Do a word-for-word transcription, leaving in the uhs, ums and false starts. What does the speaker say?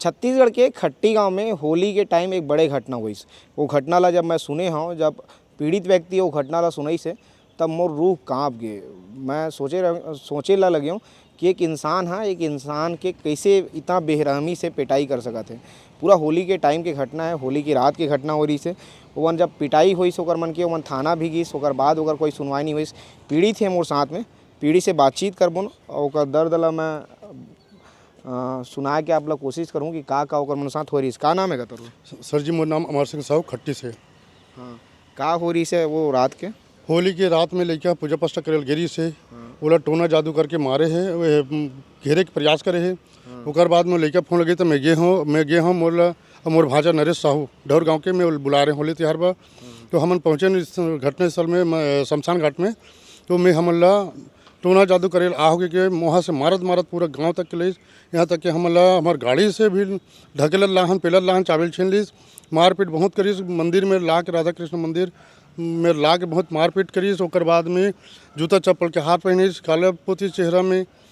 छत्तीसगढ़ के खट्टी गांव में होली के टाइम एक बड़े घटना होइस। वो घटना ला जब मैं सुने हौं, जब पीड़ित व्यक्ति वो घटना ला सुनइस हे, तब मोर रूह कांप गे। मैं सोचे रह, सोचे ला लगे हौं कि एक इंसान ह एक इंसान के कैसे इतना बेरहमी से पिटाई कर सकत हे। पूरा होली के टाइम के घटना है, होली की रात के घटना हो रहिस हे। ओमन जब पिटाई होइस ओकर मन के, ओमन थाना भी गिस, ओकर बाद ओकर कोई सुनवाई नहीं होइस। पीड़ित हे मोर साथ में, पीड़ित से बातचीत करबो न, और ओकर दर्द ला मैं अ, सुनाए के आप ला कोशिश करूँ कि का का ओकर मन साथ हो रहिस। का नाम है का तोर? सर जी, मोर नाम अमर सिंह साहू, खट्टी से। हाँ, का हो रहिस हे वो रात के? होली के रात में लइका पूजा पाठ करे ल गे रहिस हे, हाँ। ओला टोना जादू करके मारे हे, वो, उम, घेरे के प्रयास करे हे। हाँ। ओकर बाद में लइका फोन लगे तो मैं गे हौं, मैं गे हौं, मोर ला, मोर भांजा नरेश साहू ढौर गांव के, मैं बुला रहे होली तिहार बर। हाँ। तो हमन पहुँचे न इस घटना स्थल में, म-, शमशान घाट में। तो मैं हमन ला टोना जादू करे ल आ होके के मोहा से मारत मारत पूरा गांव तक के लइस, यहाँ तक कि हमन ला हमर गाड़ी से भी ढकेलत लाहन, पेलत लाहन, चाबी ल छीन लिस, मारपीट बहुत करिस। मंदिर में ला के, राधा कृष्ण मंदिर में ला के बहुत मारपीट करिस। ओकर बाद में जूता चप्पल के हार पहिनिस, काला पोती चेहरा में,